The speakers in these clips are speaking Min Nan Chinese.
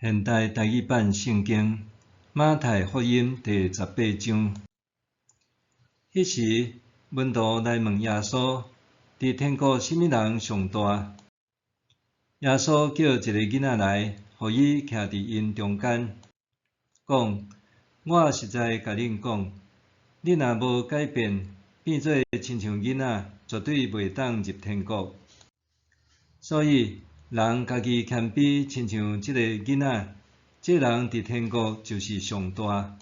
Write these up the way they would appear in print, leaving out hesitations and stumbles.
現代台語版聖經馬太福音第十八章。彼時，門徒來問耶穌：佇天國啥物人上大？耶穌叫一个囡仔來，予伊徛佇𪜶中間，講：我實在共恁講，恁若無改變，變做親像囡仔，絕對袂當入天國。所以，人家己謙卑，親像這个囡仔，這人佇天國就是上大。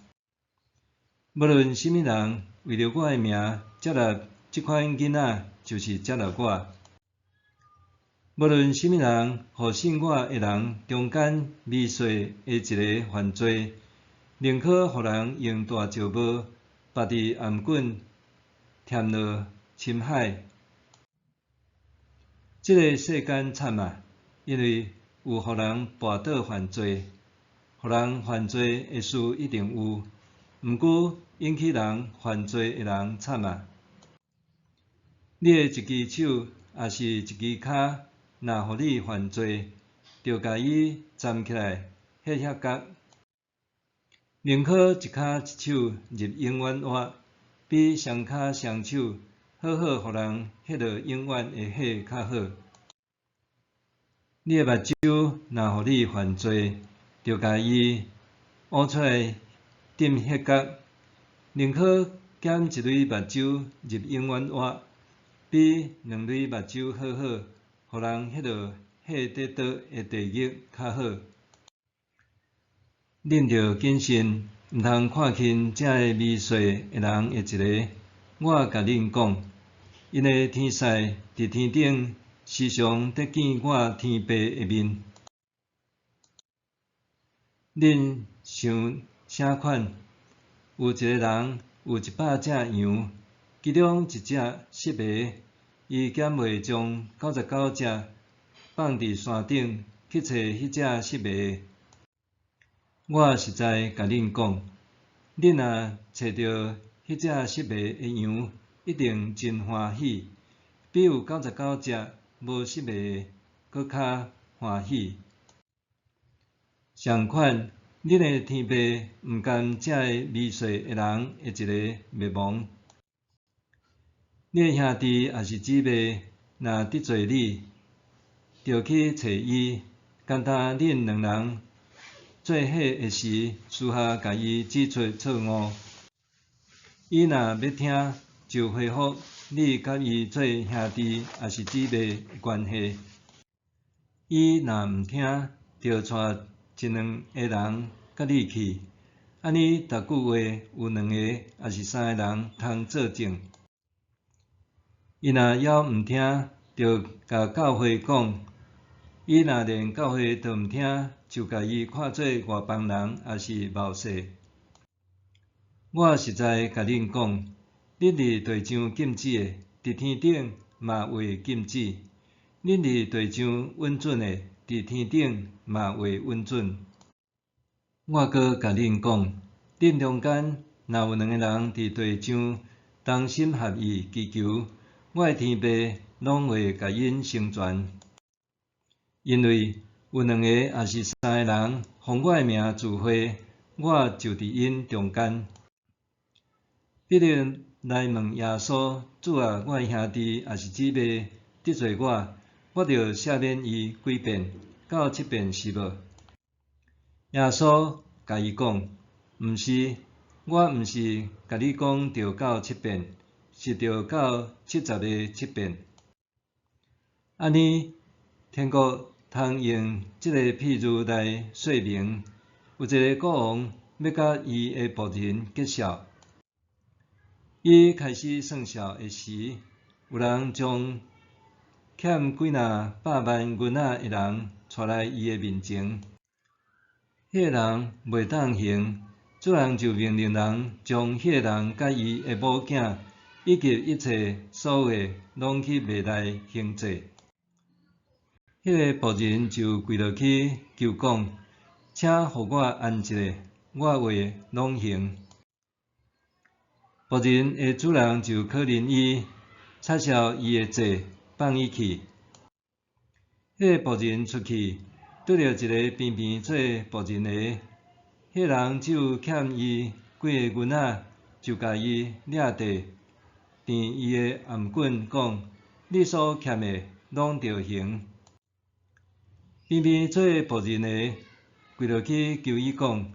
無論啥物人為著我的名接納這款囡仔，就是接納我。無論啥物人予信我的人中間微細的一个犯罪，寧可予人用大石磨縛佇頷頸，忝落深海。這个世間慘啊！因為有予人跋倒犯罪，予人犯罪的事一定有，毋過引起人犯罪的人慘啊！你的一支手抑是一支跤，若予你犯罪，著共伊斬起來，彼遐角。寧可一跤一手入永遠活，比雙跤雙手好好予人彼落永遠的火較好。你的目睭若予你犯罪，著共伊挖出來擲彼角。寧可減一蕊目睭入永遠活，比兩蕊目睭好好，予人彼落火佇燒的地獄較好。恁著謹慎，毋通看輕遮个微細的人的一个。我共恁講，𪜶的天使佇天頂時常得見我天父的面。恁想啥款？有一个人有100隻羊，其中一隻失迷，伊敢袂將99隻放佇山頂去揣彼隻失迷的？我實在共恁講，恁若揣著彼隻失迷的羊，一定真歡喜，比有99隻無失迷的閣較歡喜。相款，恁的天父毋甘這个微細的人的一个滅亡。你的兄弟抑是姊妹，若得罪你，著去揣伊，干焦恁兩人做伙的時，私下共伊指出錯誤。伊若欲聽，就恢復你佮伊做兄弟抑是姊妹的關係。伊若毋聽，著帶一兩个人佮你去，按呢逐句話有兩個抑是三个人通做證。伊若猶毋聽，著共教會講。伊若連教會都毋聽，就共伊看做外邦人抑是謀士。我實在共恁講，恁佇地上禁止的，佇天頂嘛會禁止；恁佇地上允准的，佇天頂嘛會允准。我閣共恁講，恁中間若有兩个人佇地上同心合意祈求，我的天父攏會共𪜶成全。因為有兩个抑是三个人奉我的名聚會，我就佇𪜶中間。彼得來問耶穌：主啊，我的兄弟抑是姊妹得罪我，我著赦免伊幾遍？到七遍是無？耶穌共伊講：毋是，我毋是共你講著到七遍，是著到70个七遍。按呢，天國通用這个譬喻來說明：有一个國王欲佮伊的僕人結數。伊開始算數的時，有人將欠幾若百萬銀仔的人帶來伊的面前。彼个人袂當還，主人就命令人將彼個人佮伊的某囝以及一切所有的攏去賣來還債。彼个僕人就跪落去求講：請予我延一下，我會攏還。僕人的主人就可憐伊，撤銷伊的債，放伊去。彼个僕人出去，拄著一个邊邊做僕人的，彼人只有欠伊幾个銀仔，就共伊掠綴，纏伊的頷頸講：你所欠的攏著還。邊邊做僕人的跪落去求伊講：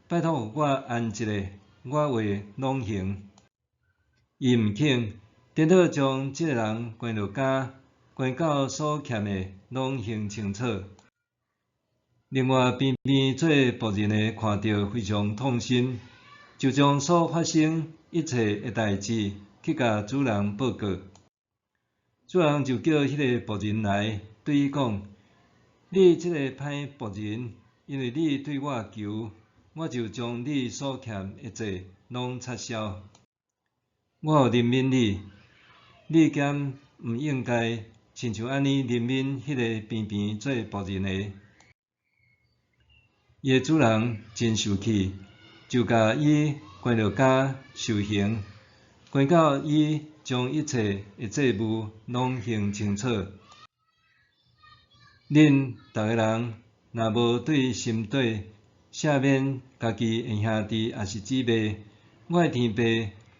拜託予我按一下，我會攏還。伊毋肯，顛倒將這个人關入監，關到所欠的攏還清楚。另外邊邊做僕人的看著非常痛心，就將所發生一切的代誌去共主人報告。主人就叫彼个僕人來，對伊講：你這個歹僕人，因為你對我求，我就將你所欠的債攏擦銷。我有憐憫你，你敢毋應該親像按呢憐憫彼個邊邊做僕人的？伊的主人真受氣，就共伊關入監受刑，關到伊將一切的債務攏還清楚。恁逐个人若無對心底赦免家己的兄弟抑是姊妹，我的天父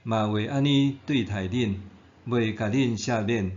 嘛會按呢對待恁，袂共恁赦免。